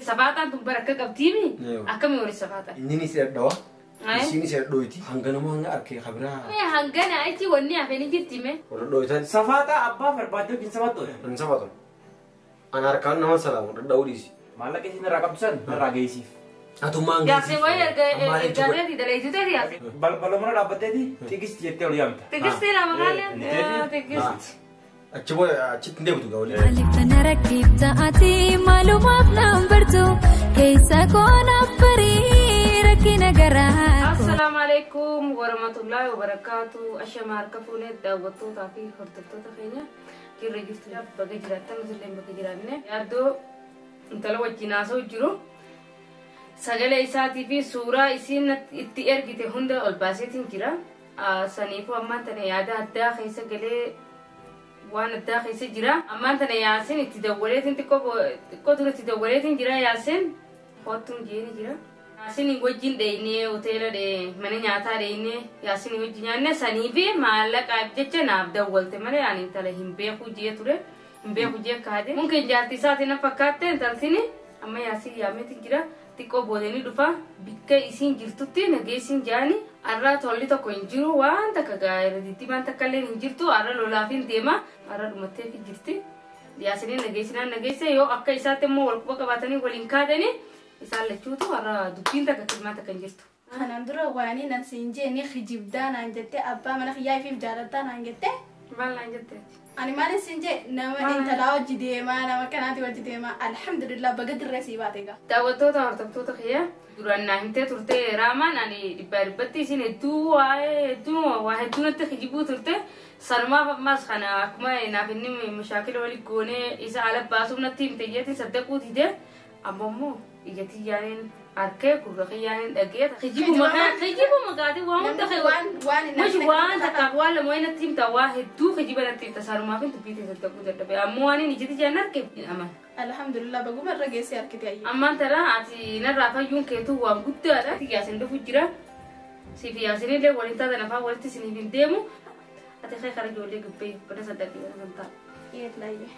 Safaataan tun bara akka qabdiimi akkamii waliin safaataan? Inni si dhadhawa. Isiin isa dhoyti hanganuma hanga arkee kabiraa. Mee hangana achi wanni hafeen jirti mee? Warra dhoytan. Safaataa abbaa barbaadde wajjin safattu. Hin safatu. An harkaan nama salaamu dhadha'uu dhiisi. Maallaqa isin irraa qabdu san irraa geessiif. Atummaan Yaaseen wayi erga daleessitu ta'e yaaseen. Balbala mana dhaabbatteeti tigisti jettee ol yaamta. Tigistii lama kaalee tigisti. Achi booda achitti hin deebitu gaa waliin. Maaliif rakkiifta ati maalumaaf naan bartu keessa koonaaf barii rakkina garaa. Assalaamu alaikum warahmatullahi wabarakatuh. Ashama harka fuunee daawwattootaa fi hordoftoota keenya jirra jirtu baga jiraattan nutillee baga jiraanne. Yaaddoo intala wajjin haasa'u jiru. Sagalee isaatii fi suuraa isiin itti ergite hunda ol baaseetiin jira. Saniifuu ammaan tana yaada addaa keessa galee waan addaa keessa jira. Ammaan tana Yaaseen itti dawwaleetiin xiqqoo dura itti dawwaleetiin jira Yaaseen hoottuun jeeni jira. Yaaseen wajjin dheeyinee hoteela mana nyaataa dheeyinee Yaaseen wajjin nyaanne sanii fi maallaqaaf jecha naaf dawwalte malee ani intala hin beeku jee ture. Hin beeku jee kaade. Mungkin jaartii isaatiin na fakkaatte intaltini amma Yaaseen yaameetiin jira. Xiqqoo boodanii dhufa bikka isiin jirtutti nageessiin jaani har'a tolli tokko hin jiru waan takka gaa'ela diddiimaan takka illee hin jirtu har'a lolaaf hin deema har'a dhumatteef jirti. Yaasiniin nageessinaan nageesse yoo akka isaatti immoo wal quba qabaatanii waliin kaatanii isaan lachuutu har'a dubbiin takka kilmaa takka hin jirtu. Kanaan dura waanii nan siin jee kijibdaa naan jettee abbaa mana kiyyaa ifiif jaalattaa naan jettee. Maal naan jettee? Ani maalin siin jee nama intalaa hojii deemaa nama kanaati hojii deemaa alhamdulillah baga dirree sii baate egaa. Daawwattoota hordoftoota kiyya duraan naa himtee turte raamaan ani dhibbaa dhibbatti isin hedduu waa'ee hedduu waa hedduu natti kijibuu turte sanumaaf ammas kana akkuma naaf inni mashaakila wali goonee isa ala baasuuf natti himte jeetiin saddaquu dide amma immoo ija xiyyaaniin arkee gurra xiyyaaniin dhagee kijibu maqaatii waan hunda Mush waan takkaaf waan lama wayi natti himta waa hedduu kijiba natti himta sanumaaf hin dubbii ta'e saddaquu dadhabe ammoo waan inni ija xiyyaan arkee hin amanu. Alhamdulillah baguma irra geessee harkite ayyee. Ammaan tana ati narraa fayyuun keetuu waan guddaadha. Yaasin dhufu jira. Siif Yaasin illee waliin taatan afaan walitti isiniif hin deemu. Ati kee kara ijoollee gubbee bada saddaqii bada kan ta'a. Yeellaayyee.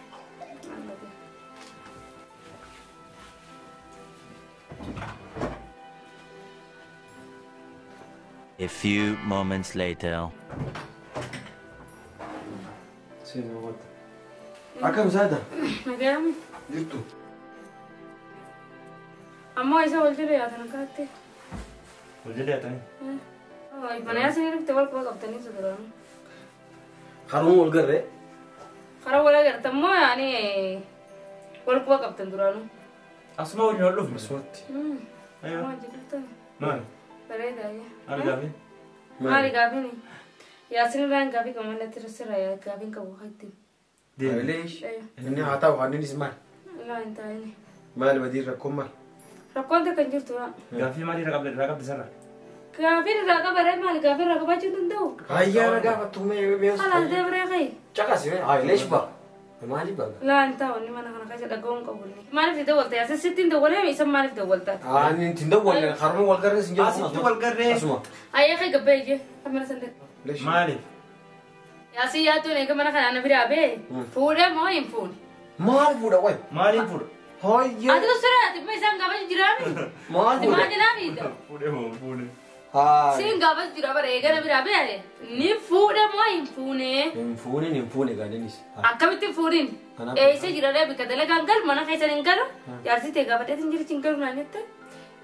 A few moments later. Seenaa wanta. Akkam saada? Nagayaami. Jirtu. Ammoo isa wal jala yaatan akkaatti. Wal jala yaatanii? Mana Yaasin dhufte wal quba qabtanii isa duraanu. Haruma wal garree? Karaa wal agartan moo yaani wal quba qabtan duraanu? Asuma waliin ol dhufne. Asumatti. Maal jedhuftan? Maali? Bareedaa. Maali gaafii? Maali gaafiin? Yaasin irraan gaafii qabu natti sirraa gaafiin qabu hatti. Leesh. Inni haa ta'u hanninis maal? Laa hin taa'ini. Maali badii rakkoon maal? Rakkoon takka hin jirtu. Gaafii maalii irraa qabdi sarara? Gaafiin irraa qabaree maali gaafii irraa qabaachuu danda'u? Hayyaa na gaafattu mee Halaal deebree qayi. Caqasi mee haa leesh ba. Maali baga? Laa hin taa'u inni mana kana keessa dhaga'uun qabu inni. Maaliif dawwalta Yaasin sitti hin dawwalee isa maaliif dawwalta? Ani hin dawwalle haruma wal garree sin jedhu. Asitti wal garree. Asuma. Ayyee qayi gabbee ijee mana san Leesh. Maaliif? Yaasin yaadduun eega mana kana na biraa bee fuudhee moo hin fuune? Maal fuudha wayi? Maaliif fuudha? Hoyyee. Ati sura ati ma isaan gaafachuu jiraami? Maal Ati fuudha? maal jedhaa miidha? Fuudhee moo fuudhee? Haa. Siin gaafachuu jira bara eega na biraa bee ni fuudhe moo hin fuune? Hin fuunin hin fuune gaaninis. Akkamitti hin fuudhin? Kanaaf. Eessa jira ree bikka dalagaan galu mana keessan hin galu jaarsi ta'e gaafadheetiin hin jirti hin galu naan jette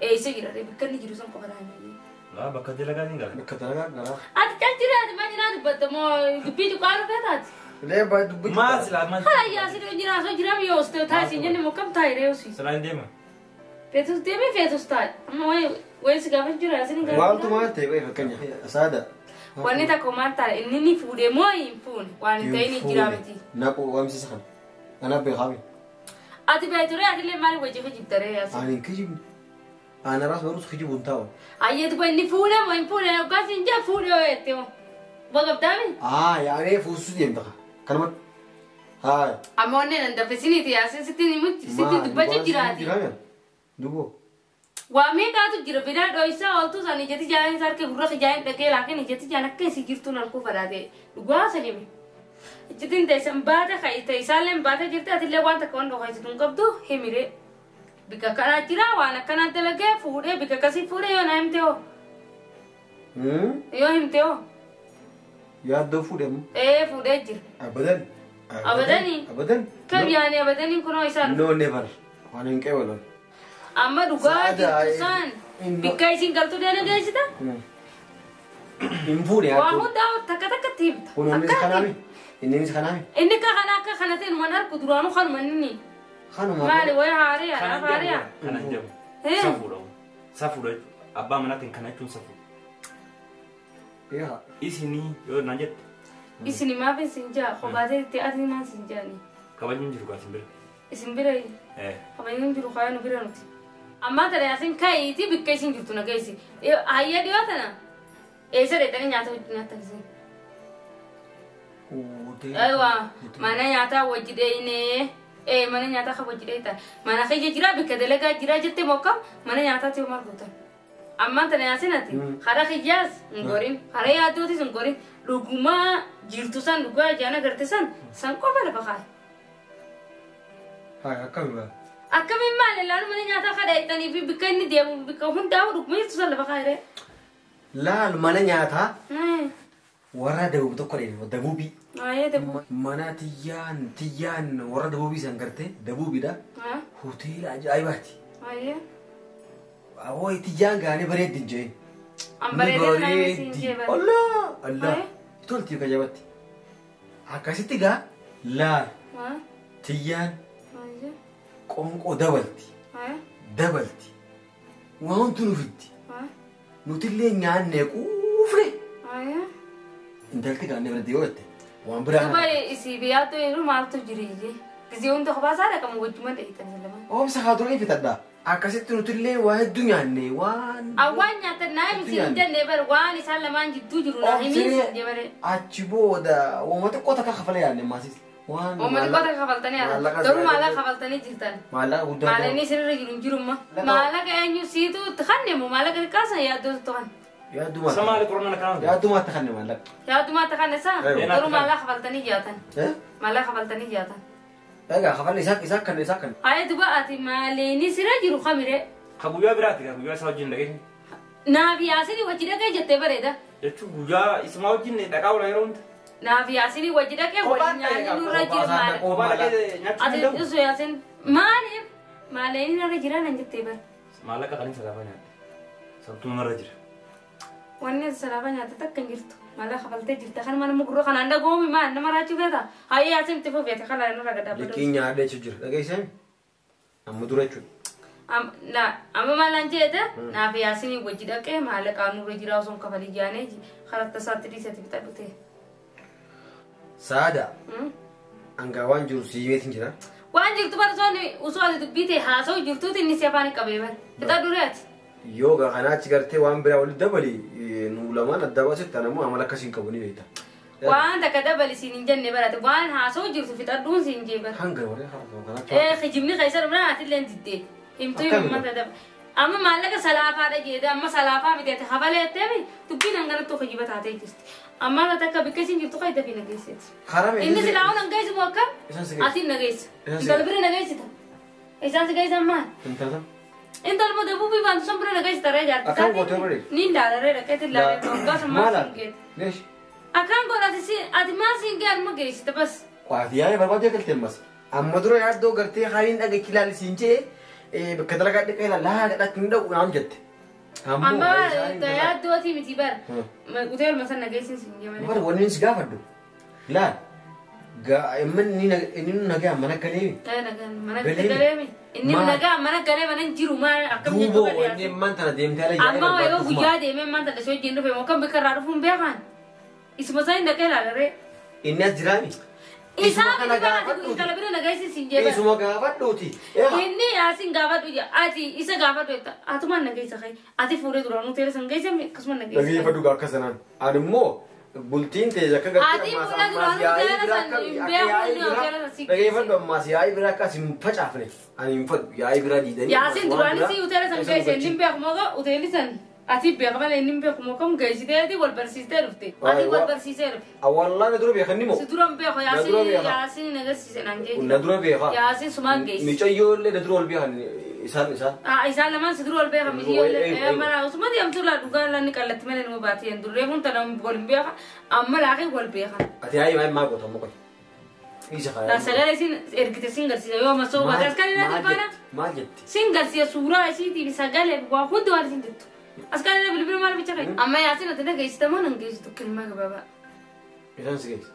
eessa jira ree bikka inni jiru sun qofa naan jette. Laa bakka dalagaa hin gala. Bakka dalagaa gara. Ati cal jira ati maal jedhaa dubbatta moo dubbii cuqaa dhufee taati? Lee baay dubbii. Maal silaa maal? Hala Yaasin yoo jira osoo jiraam yoo ostee taa'e siin jenne moo kam taa'e ree osii? Silaa hin deema. Feetus deemee feetus taa'e amma wayi si gaafachuu jira Yaasin hin gaafachuu. Maaltu maal ta'e wayi fakkeenya saada. Wanni takka maal taa'e inni ni fuudhee moo hin fuune waan hin ta'in hin jiraa miti. Naqu waamsisa kana. Anaaf beekaami. Ati beektu ree atillee maaliif wajji kijibta ree Yaasin? Ani hin kijibne. Ana ras barus kijibu hin taa'u. Ayyee duba inni fuudhee moo hin fuune yookaan siin jee fuudhee yoo jette moo? Boqobdaami? Aa yaa'ee fuusuu deemta kanuma. Haa. Amma onneen an danfisiniiti Yaasin sitti sitti dubbachuu jiraati. Dubo. Waa meeqaatu jira biraa dho'isaa ooltu san ijatti jaan isaa harka gurra jaan dhagee laakiin ijatti jaan akka isii jirtuun halkuu fadaate dhugaa sanime. Ijjittiin teessan baate ta'e isaallee baate jirti atillee waan takka waan dhokaisitu hin qabdu himiree. Bikka kanaa jira waan akkanaa dalagee fuudhee bikka akkasii fuudhee yoo na himte hoo? Yoo himte hoo? Yaaddoo fuudhee moo? Ee fuudhee jira. Abadan. Abadani? Abadan. Kam yaani abadaniin kunoo isaan? No never. Waan hin qeebalan. Amma dhugaa jirtu san bikka isin galtuu deena geessita? Hin fuudhe Waa yaaddoo. hundaa takka takkatti himta. Kun innis kanaami? Innis kanaami? Inni ka kana akka kana ta'e numan harku duraanuu kanuma inni. Kanuma. Maali wayi haariyaa naaf haariyaa. Kanan jedhamu. Safuudha. Safuudha jechuudha. Abbaa manaatiin kana jechuun safuudha. Yaa. Isinii yoo naan jette. Isin maaf isin jaa kophaatee itti ati maal isin jaani? Kabajni jiru gaa isin bira. Isin bira kabajni jiru kaayoo nu bira nuti. Ammaa tana yaasin ka'iitii bikka isin jirtu na geessi. Hayya dhiyoo tana eessa dheedhanii nyaata wajjin nyaatan isin? Aywa mana nyaataa wajji dheeyinee mana nyaataa kan wajji dheeyitan mana kiyya jira bikka dalagaa jira jettee mokkam mana nyaataatti yoo maal gootan. Ammaan tana yaasin ati hara kiyyaas hin gorin hara yaaddootis hin gorin dhugumaa jirtu san dhugaa ijaan agarte san san qofa lafa kaa'i. Haa akkami baa? Akkamiin maali laanu mana nyaataa kadha jettanii fi bikka inni deemu bikka hundaa'u dhuguma jirtu san lafa kaa'i ree. Laal mana nyaataa warra dabuub tokko dheedhe dabuubii. Mana tiyyaan warra dabuubii san gartee dabuubiidha. Hoteela ajaa'ibaati. Awoo tiyyaan gaanii bareeddi hin jeen. Ni bareeddi. Allah Allah. Tolti kajabaatti. Akkasitti gaa laal tiyyaan qoonqoo dabalti. Dabalti. Waan wanti nufitti. Nutillee nyaannee quufne. Intalti gaanii bareeddi yoo jette waan biraa. Duba isii biyyaattuu yeroo maaltu jireeyye. Gisee hunda kophaa isaa dhaqamu wajjuma dheeytan lama. Oomsa haa duree fitadha. Akkasitti nutillee waa hedduu nyaanne waan. Awwaan nyaatan naa himi siin jennee bar waan isaan lamaan jidduu jiru naa himi siin jennee bare. Achi booda uuma xiqqoo takka kafalee yaadne maasis. Waan. Uuma xiqqoo takka kafaltanii yaadne garuu maallaqa kafaltanii jirtan. Maallaqa guddaa. Maallaqa isinirra jiru hin jirumma. Maallaqa eenyu siitu itti kannemu maallaqa xiqqaa sana yaaddootu itti kanne. Yaaddumaa. Samaali qorannaa kanaan. Yaaddumaa itti kanne maallaqa. Yaaddumaa itti kanne saa garuu maallaqa kafaltanii jaatan. Maallaqa kafaltanii jaatan. Egaa kafalli isaa kan isaa kan. Haye duba ati maaliini sira jiru kamire. Ka guyyaa biraati ka guyyaa isaa wajjin dhaqee. Naaf yaasinii wajji dhaqee jettee bareeda. Jechuun guyyaa isumaa wajjin dhaqaa oola yeroo hunda. Naaf yaasinii wajji dhaqee wajjin nyaanni nurra jiru maali. Kophaa dhaqee nyaachuu Ati danda'u. isu yaasin maaliif maaliini narra jira nan jettee bare. Maallaqa kan salaafaa nyaatte. Sabtuu narra jira. Wanni salaafaa nyaatte takka hin jirtu. Maallaqa kafaltee jirta kan mana mugurra kanaan dhagoomi maal nama raachuu feeta. Hayyee yaasin itti fufeete kana nurra gad dhaabbatu. Liqiin nyaadha jechuun jira dhageessee amma dura jechuudha. Amma maalaan jeete naaf yaasinii wajji dhaqee maallaqa nurra jira osoo hin kafalii jaanee karaa isaatti dhiisatti bitadhu ta'e. Saada. Hangaa waan jiru siimeetiin jira. Waan jirtu bara osoo ati dubbii ta'e haasa'u jirtuuti inni si afaan qabee bara. Bitadhu reeti. Yoo gaa kanaa achi gartee waan biraa walitti dabali nu lamaan adda baasetti anammoo amala akkasii hin qabu ni beekta. Waan takka dabali siin hin jenne barate waan haasa'u jirtu fixadhuun siin jee bara. Hanga warri haasa'u kanaa achi. Kijibni keessa dhumna ati illee diddee. Himtuu himmata daba. Amma maallaqa salaafaadha jeete amma salaafaa miti ati hafaleetteemi dubbiin hanganattuu kijiba taatee jirti. Amma takka bikka isin jirtu kan dafii nageessiti. Karaa Inni silaa hun hangeessu moo akkam? Isaan si geessa. Ati nageessa. Isaan si Intala bira nageessita. Isaan si geessan maal? Intala. Intala moo dabuubii baantu san bira nageessita ree jaarti. Akkaan gootee bare? Ni ilaala ree dhaqeetti ilaalee waggaa sun maal siin geete. Leesh. Akkaan godhate ati maal siin gee anuma geessita bas. Qaati yaa'ee barbaadee galteen bas. Amma dura yaaddoo gartee haaliin dhagachi ilaali siin jee bakka dalagaa dhiqee ilaalaa gadhaatti hin dhaqu naan jette. Amma yaaddootii miti bara. Utee olma san nageessin siin jee malee. Bara wanni si gaafadhu. Laal. Inni nagaa mana galeemi. Mana galeemi. Inni nagaa mana galee mana jiru maal akkam jechuu Duuba gadi wanni man tana deemtee ala yaa'ee Amma yoo guyyaa deemee man tana si wajjin dhufe moo kan bikka irraa dhufuun beekan. Isuma isaa hin dhaqee ilaala ree. Inni as jiraami. Isaa miti bara ati intala bira nageessin siin jee bara. Isuma gaafadhuuti. Inni yaasin gaafadhu jee ati isa gaafadhu jetta atumaan nageessa kee ati fuudhee duraan nuti san geesse akkasuma nageessa. Dhageeffadhu gaa akka sanaan. Ani immoo bultiin ta'e akka gartee Ati fuudhee duraan nuti san hin beeku inni hoteela san si geesse. Dhageeffadhu ammaas yaa'ii biraa akkas hin facaafne. Ani hin fadhu yaa'ii biraa diidanii. Yaasin duraan si hoteela san geesse inni hin beeku moo hoteelli san ati beeka malee inni hin beeku moo kam geessiteeti wal barsiistee dhufte. Ati wal barsiisee dhufe. Awwaallaan na dura beekan ni moo? Si dura hin beeku Na dura beeka. yaasin nagarsiise naan jee. Na dura beeka. Yaasin sumaan geesse. Micayyoo illee na dura ol beekan Isaan. Isaan lamaan si dura wal beekan miti yoo mana osuma deemtu laa dhugaan laanni qallatti malee nama baatee hin durree kun tana wal beekan amma laaqee wal beekan. Ati hayi maal goota amma qoy. Isa kana. Laa sagalee isin ergite sin garsiisa yoo amma soo baate as kan inni faana. Maal jetti? Sin garsiisa suuraa isiitii fi sagalee waa hundi waan isin jettu. As kan inni bilbila maal bicha qayi. Amma yaasin ati dhageessita moo nan geessitu kilma gabaabaa. Isaan si geessi.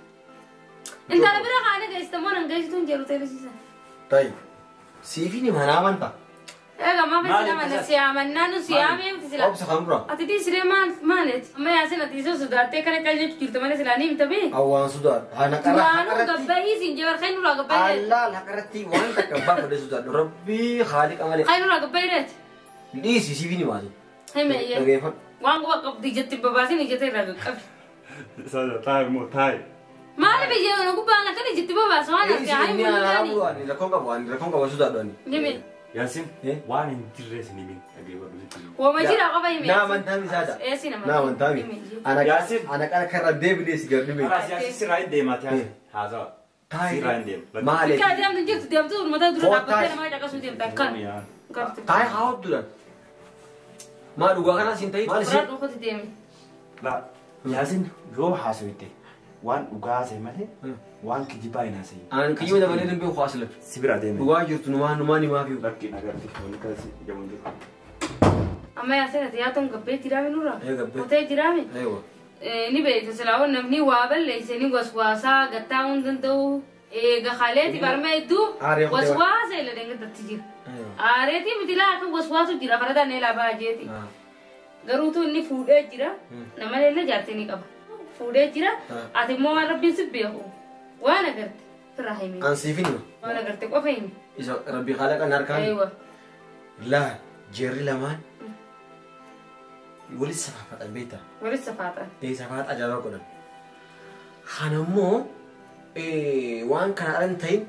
Intala bira kaane geessita moo nan geessitu hin jedhu teelisiisan. Tayi. Siifini mana amantaa. Egaa maaf isin amanna si amannaa nu si amee miti sila. Obsa kan dura. Ati dhiisiree maal maaleeti? Amma yaasin ati isa sodaattee kana kan jechuu jirtu malee silaa ni himta bee. Awwaan sodaadha. Haana qara. Duraanuu gabbaayii siin jee barqeen nurraa gabbaayii. Allaa haqarratti waan takka abbaa fedhe sodaadha. Rabbii haaliqa malee. Kan nurraa gabbaayii reeti. Dhiisi siifini maali? Hime iyyee. Dhageeffadhu. Waan quba qabdi jetti babaasin ijjete irraa qaqqabi. Taayi moo taayi. Maali biyya kana gubbaan akkana ijjitti babaasa waan argaa hayi Inni mul'atani. ani rakkoon qabu ani rakkoon qabu sodaadhu ani. Hime. Yaasin waan hin jirre isin himin dhageeffadhu sitti. Wama jira qofa hime. Na amantaa misaadha. Eessi nama. Na amantaa mi. Ana qara karra deebilee si garbi. Karaa siyaasi sirraa hin deemaati haasawa. Taayi. Sirraa hin deema. Maali? Bikka deemtu jirtu deemtu mataa dura dhaabbattee nama caqasuu deemta akkan. Taayi haa hobduudhaan. Maa dhugaa kanaa siin ta'e maal Suuraa isin? dhuunfatti deemi. Laa Yaasin yoo haasawite waan dhugaa haasa'e malee waan kijibaa hin haasa'in. Aan kijiba dabalee hin beeku haasila. Si bira deeme. Dhugaa jirtu numaan numaan himaa fi. Lakki agarti wanni akkasii jamuun jiru. Amma yaasin ati yaatoon gabbee jiraame nurra. Ee gabbee. Kotee jiraame. Eewa. Ni beekta silaa namni waa balleesse ni waswaasaa gattaa'uu hin danda'u. Eega kaleeti barma hedduu Aaree kutee waswaasa ila dengatti jira. Aareetii miti laa akka waswaasu jira faradaan eelaa bahaa jeeti. Garuutu inni fuudhee jira. Nama illee jaartee ni qaba. Fuudhee jira. Ati immoo waan rabbiin si beeku. Waan agarte firraa himi. Aan siifin hima. Waan agarte qofa himi. Isa rabbii haala harkaan. Eewa. Laa jeerri lamaan walitti safaafatan beektaa? Walitti safaatan. Ee safaata ajaa'ibaa godhan. Kanammoo waan kana ala hin ta'in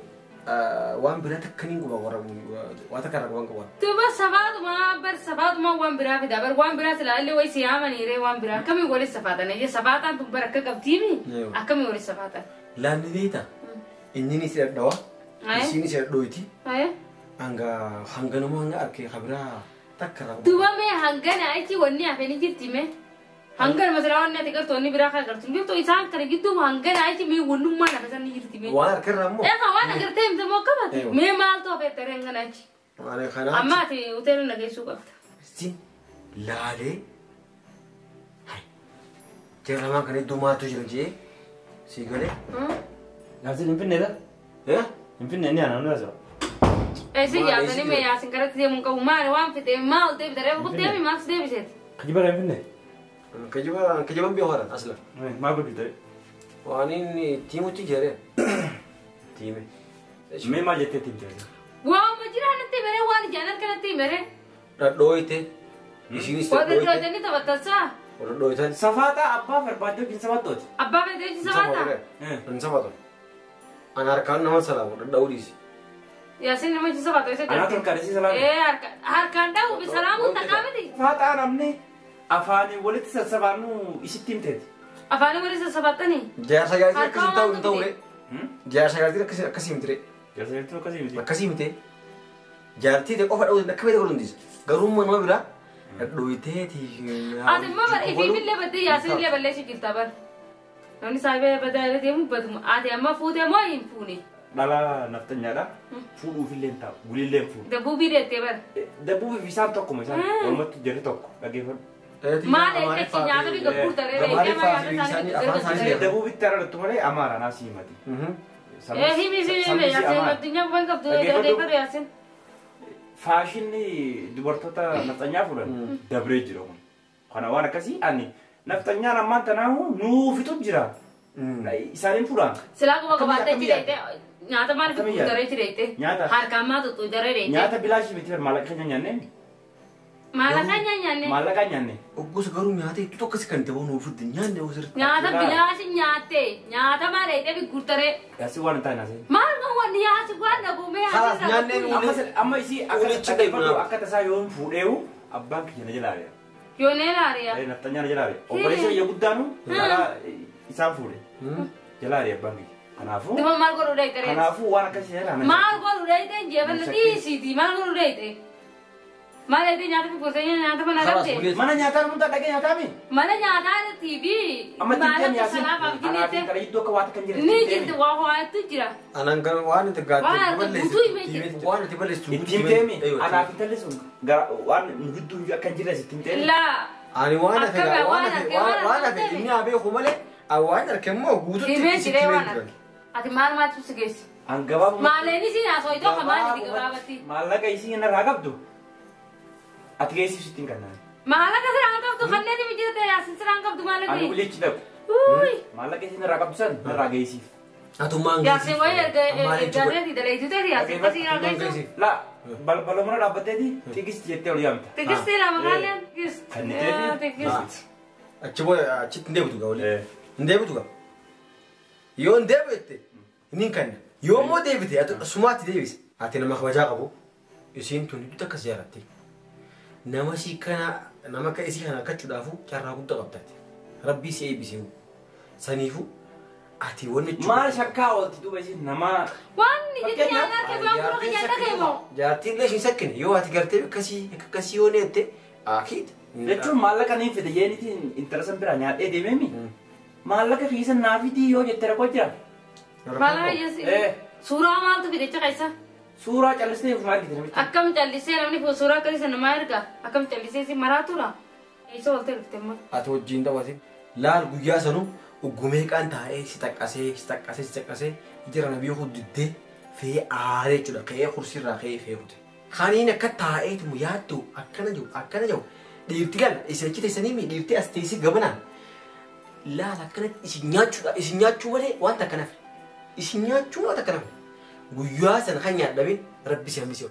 waan biraa takka niin quba warra waa takka irraa qaban qaban. Duuba safaatuma bar safaatuma waan biraa fida bar waan biraa silaa illee wayi siyaamaniiree waan biraa akkamiin walitti safaatan ejja safaataan tun bar akka qabdiimi akkamiin walitti safaatan. Laanni beektaa? Inni ni si dhadhawa. Isiin si dhadhooyti. Hanga hanganuma hanga arkee kabiraa takka irraa qaban. Duuba mee hangana achi wanni hafe ni jirti mee? Hangana masalaa wanni ati gartu wanni biraa kan gartu jirtu isaan kana gidduu hangana achi mee wannummaan hafe san ni jirti mee? Waan harkarraa immoo. Egaa waan agartee himte moo akkamitti? Mee maaltu hafe taree hangana achi? Waan kanaa. Amma ati hoteela nageessuu qabda. Isin laalee jara lamaan kan hedduu maaltu jira jee sii galee. Yaasin hin finneedha? Hin finne inni aannan haasawa. Eessi jaatanii mee yaasin karatti deemuun qabu maali waan fixee maal deebite reefu deemi maal si deebiseeti? Kijiba kan hin finne? Kijiba kijiban biyya horan asla. Maal godhu ta'e? Waan inni tiimutti jere. Tiime. Mee maal jettee tiimte? Waanuma jiraa natti mere waan ijaan harka natti mere. Dhadhooyte. Isiinis Warra dhadhooyte. dhooytanii taphattasaa. Warra dhooytan. Safaataa abbaa barbaaddee wajjin safattooti. Abbaa fedhee wajjin safataa? Hin safatu. An harkaan nama salaamu dhadha'uu dhiisi. Yaasin nama wajjin safatu isa Anaatu harkaan isii salaamu. Ee harkaan dha'uu fi salaamuun takkaa miti. Safaataa namni afaanii walitti sassabaannu isitti himteeti. Afaanii walitti sassabattanii? Jaarsa jaartii akkasii ta'uu hin ta'u ree. Jaarsa jaartii akkasii miti ree. Jaarsa jaartii akkasii miti. Akkasii miti. Jaartii ta'e qofa dha'uu akka beeku godhuun dhiisa. Garuu immoo nama biraa dhadhooyteeti. Ati immoo bara ifiifillee baddee yaasinillee balleessu jirta bara. Namni saayibee badaa irra deemu baduma. Ati amma fuutee moo hin fuune? Dhala naftanyaadha. Fuudhuufillee hin taa'u. Gulillee hin fuudhu. Dabbuubii deettee bara. Dabbuubii fi isaan tokkuma isaan. Walumatti jarri tokko dhaggeeffadhu. Maal eeggachi nyaata fi gurgurta ree nyaata isaanii. Dabbuubitti argattu malee amaara naa si himati. Himi si himi yaasin addunyaa waan qabdu dhaggeeffadhu yaasin. Faashinni dubartoota naftanyaa fuudhan dabree jira kun. Kana waan akkasii ani naftanyaan ammaan tanaahu nuufitu jira. Isaaniin fuudhan. Silaa quba qabaattee jireete nyaata maal gurgurtaree jireete harkaan maa tuttuutaree reete. Nyaata bilaashii miti maallaqa keenya nyaannee. Maallaqa nyaanne. Maallaqa nyaanne. Oggosa garuu nyaata itti tokko kan ta'u nuuf fidde nyaanne osirratti. Nyaata bilaashi nyaatte nyaata maal eegdee gurgurtaree. Yaasi waan hin taane haasa'e. Maal kan wanni yaasi waan dhabuumee haasa'e. Nyaanne amma isii akka akka tasaa yoon fuudheewu abbaan kiyya na jalaa ari'a. Yoon jalaa ari'a. Naftanyaa na jalaa ari'a. Obboleessa kiyya guddaanu isaan fuudhe. Jalaa ari'a abbaan kiyya. Kanaafuu. Duba maal godhuu dheeyte? Kanaafuu waan akkasii jalaa. Maal godhuu dheeyte jeefanna dhiisiiti maal godhuu dheeyte? Maal jedhee nyaata fi gosa nyaata mana dhabde. Mana nyaataa namoota dhaqee nyaataami. Mana nyaataa TV. Amma ittiin yaasin. Anaaf intala iddoo akka waata kan jiran. Ni jirti waa waatu jira. Anan kan waan itti gaaddee balleessu. Waan itti balleessu. Ittiin teemi anaaf intalli sun waan nu gidduu akka hin jirre ittiin teemi. Laa. Ani waan hafe waan hafe inni haa beeku malee waan harka immoo guututti itti himee. Ati maal maaltu si geessi? An gabaabumatti. Maaleen isin haasoo iddoo kamaan itti gabaabatti. Maallaqa isin irraa qabdu. Ati geessisu ittiin kannaan. Maallaqa siraan qabdu kanneen mijate yaasin siraan qabdu maallaqa. Ani ulichi dhaqu. Maallaqa isin irraa qabdu san irraa geessiif. Atummaan geessiif. Yaasin wayii erga ergaateeti dalayituu yaasin kasii irraa geessu. Laa balbala mana dhaabbatteeti tigist jettee ol yaamta. Tigistii lama kaalleen tigist. Kanniteeti. Achi booda achitti hin deebitu gaa waliin. Hin deebitu gaa. Yoo hin deebitte inni hin kanna. Yoo immoo deebite sumaatti deebise. Ati nama kabajaa qabu isiin tun hidduutti akkas jaalatti. Nama si kana nama akka isii kana akkachuudhaafu carraa guddaa qabdaati. Rabbii si eebbisee saniifu ati wanni Maal shakkaa oolti duuba isiin nama. Waan jetti nyaata harka waan kun kan nyaata keemo. Jaartiin illee isheen sakkine yoo ati gartee akkasii akkasii yoo neette akiit. Jechuun maallaqa niin fide jeenitiin intala san biraa nyaadhee deemeemi. Maallaqa kiisa naa fidii yoo jette rakkoo jira. Maallaqa jeesi. Suuraa maaltu fide jecha Suuraa callisee ofuma argite namichi. Akkam callisee namni suuraa akkasii sana maa erga? Akkam callisee si maraa tura? Eessa ooltee dhufte immoo? Ati wajjin taphatin laal guyyaa sanuu uggumee qaan taa'ee si xaqqasee si xaqqasee si xaqqasee jira na beeku diddee fee aaree jechuudha ka'ee kursiirraa ka'ee fee kute. Kaniin akka taa'eetu yaaddu akkana jiru akkana jiru dhiirti gala isin achi teessanii mi dhiirti as teessii gabanaan laal akkanatti isin nyaachuudha isin nyaachuu malee wanta akkana fi isin nyaachuu wanta akkana fi. Guyyaa sana kan nyaadhabin rabbi si hambise.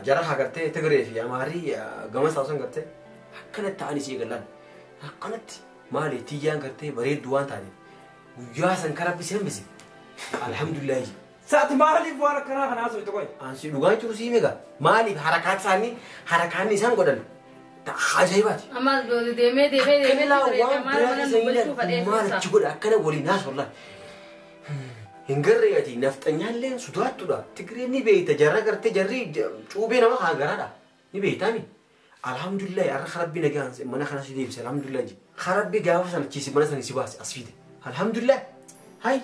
Jara haa gartee Tigree fi Amaarii gama isaa gartee akkanatti ta'anii si eegalan. Akkanatti maali tiyyaan gartee bareedduu waan taateef guyyaa sana kan rabbi si hambise. Alhamdulillahi. Saati maaliif waan akkanaa kana haasofte qoy? Ansi dhugaan jiru sii meeqa? Maaliif harakaat isaanii harakaanni isaan godhan ajaa'ibaati. Amma deemee deemee deemee maal achi godha akkana waliin haasoflan. Hin garree ati nafxanyaalleen sodaattuudha. Tigreen ni beeyta jarra gartee jarri cuubee nama haa garaadha. Ni beeytaami. Alhamdulillah har'a rabbi nagaan mana kana si deebise alhamdulillah ji. Rabbi gaafa sana chiisi mana sana si baase as fide. Alhamdulillah. Hay.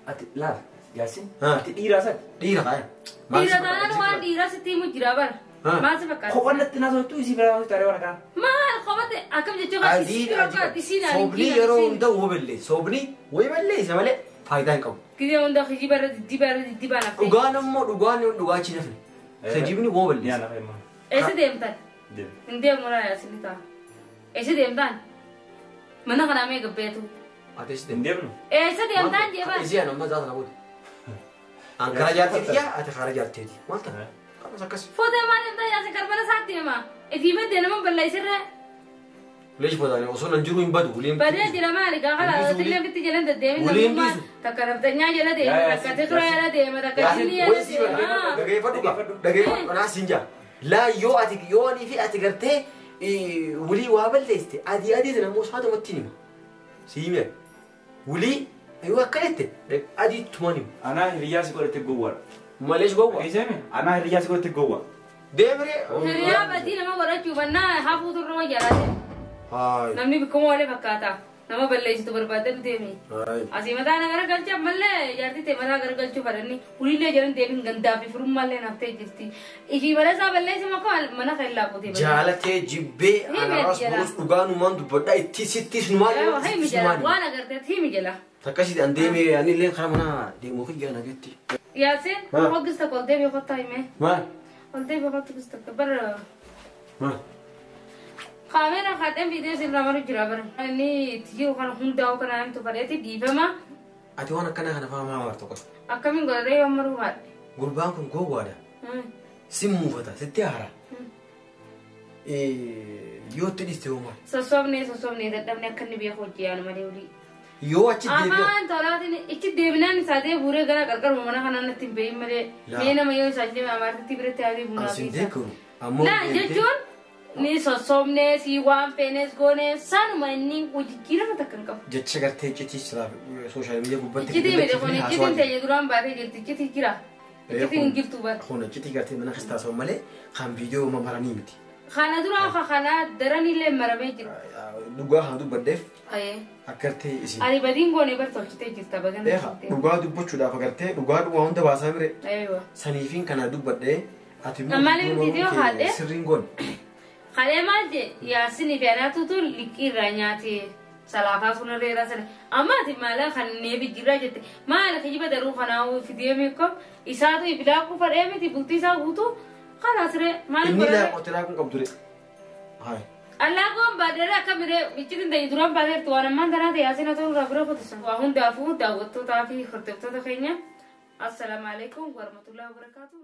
Ati laal Yaasin. Ati dhiiraa san. Dhiira faaya. Dhiira taanaan waan dhiiraa sitti himu jira bara. Maal si fakkaata? Kophannatti naa sochuu isii biraa sochuu waan akkanaa. Maal kophatti akkam jechuu kan isii fakkaata isii naan. Soobni yeroo hunda woo balleessa. Soobni wayii balleessa malee faayidaa hin qabu. Gisee hunda kijiba irra diddiba irra diddiba nafte. Dhugaan ammoo dhugaan dhugaachi nafne. Kijibni woo balleessa. Eessa deemtan? Hin deemu laa yaasin ta'a. Eessa deemtan? Mana kanaa mee gabbeetu? Ati eessa deemtu? Deemnu. Eessa deemtan jeebaan? Isii ani amma zaata na booda. An karaa jaarteeti yaa ati karaa jaarteeti. Maal ta'a? Kanas akkas. Footee maal deemtan yaasin karbala isaatti deema. Ifii baddee nama balleessirra. Leesh fotaane osoo nan jiru hin badu uleen. Badee jira maali gaafa laatillee bitti jalan deddeemin namummaa takka naftanyaa jala deema takka Tigiraa jala deema takka Jinni jala deema. Dhageeffadhu gaa dhageeffadhu kanaa siin jaa. Laa yoo ati yoo anii fi ati gartee wulii waa balleessite adii adii sana immoo saatumatti hima. Si hime wulii yoo akka jette adii tumaan hima. Anaa hiriyyaa si godhate gowwaadha. Malees gowwaa. Dhageessee anaa hiriyyaa si godhate gowwaa. Deemree. Hiriyaa badii nama godhachuu bannaa hafuu turre wayyaa. Namni bikkuma walee fakkaata. Nama balleessitu barbaadde deemi. Asii mataa na garagalcha ammallee jaartii ta'e mataa garagalchuu fadhanni uliilee jalan deebiin gandaa fi furummaallee naftee jirti. Ishii mana isaa balleessi makka mana kan laaqotee. Jaalatee jibbee anaras borus dhugaanumaan dubbadhaa itti sittis numaan. Himi jala waan agarteet himi jala. Akkasitti an deemee ani illee karaa mana deemuu kiyya nageetti. Yaaseen hoggis tokko ol deebi'ee kottaa himee. Maal? Ol deebi'ee kottu gis tokko bara. Maal? Kaamera haadhaan viidiyoo sirraa maru jira bara. Inni itti jiru kana hundaa'u kana namtu fadheeti dhiifama. Ati waan akkanaa kana fa'aa maa martu qofa. Akkamiin godhatee yoo maruu haadhe? Gurbaan kun gowwaadha. Si muufata sitti haara. Yoo itti dhiiste hoo maal? Sossobnee sossobnee dadhabnee akka inni beeku hojii yaanu malee olii. Yoo achi deebi'u. Afaan tolaatiin ichi deebinaan isaa ta'e buuree gara qarqaruma mana kanaa natti hin beeyin malee. Mee nama yoo isaa deeme amaartitti biratti haadee bunaa fi. Asin deekiru. Ammoo. Laa jechuun. Ni sossobnee si waan feenes goonee sanuma inni hojii jijjiirama takka hin qabu. Jecha gartee iccitii sooshaal miidiyaa gubbaatti. Iccitii miti kun iccitiin ta'e duraan baatee jirti iccitii jira. Iccitiin hin jirtu bara. Kun iccitii gartee mana keessa taasifamu malee kan viidiyoo mamaranii miti. Kana dura kana daranillee maramee jira. Dhugaa kana dubbadheef akkartee isin. Ani badiin goone bar tolchitee jirta bagana. Eegaa dhugaa dubbachuudhaaf agartee dhugaa dhugaa hunda baasaa mire. Eewa. Saniifiin kana dubbadhee ati Maaliif viidiyoo haadhe? Sirriin goone. Kalee maal jee yaasinii fi anaatutu liqii irraa nyaate salaafaa sun irra sana amma ati maala kan neebi jirraa jette maala kijiba daruu kanaa fidee meeqa isaatu ibilaa kufa dheemiti bultii isaa guutuu kana siree maal Inni godhame. laa qotiraa kun qabdu re. Allaagoon baadheera akka miree iccitiin ta'e duraan baateertu waan ammaan tanaa ta'e yaasin ta'uu irraa bira kutusan. Waa hundaafuu daawwattootaa fi hordoftoota keenya assalaamu alaikum warahmatullahi wabarakaatuh.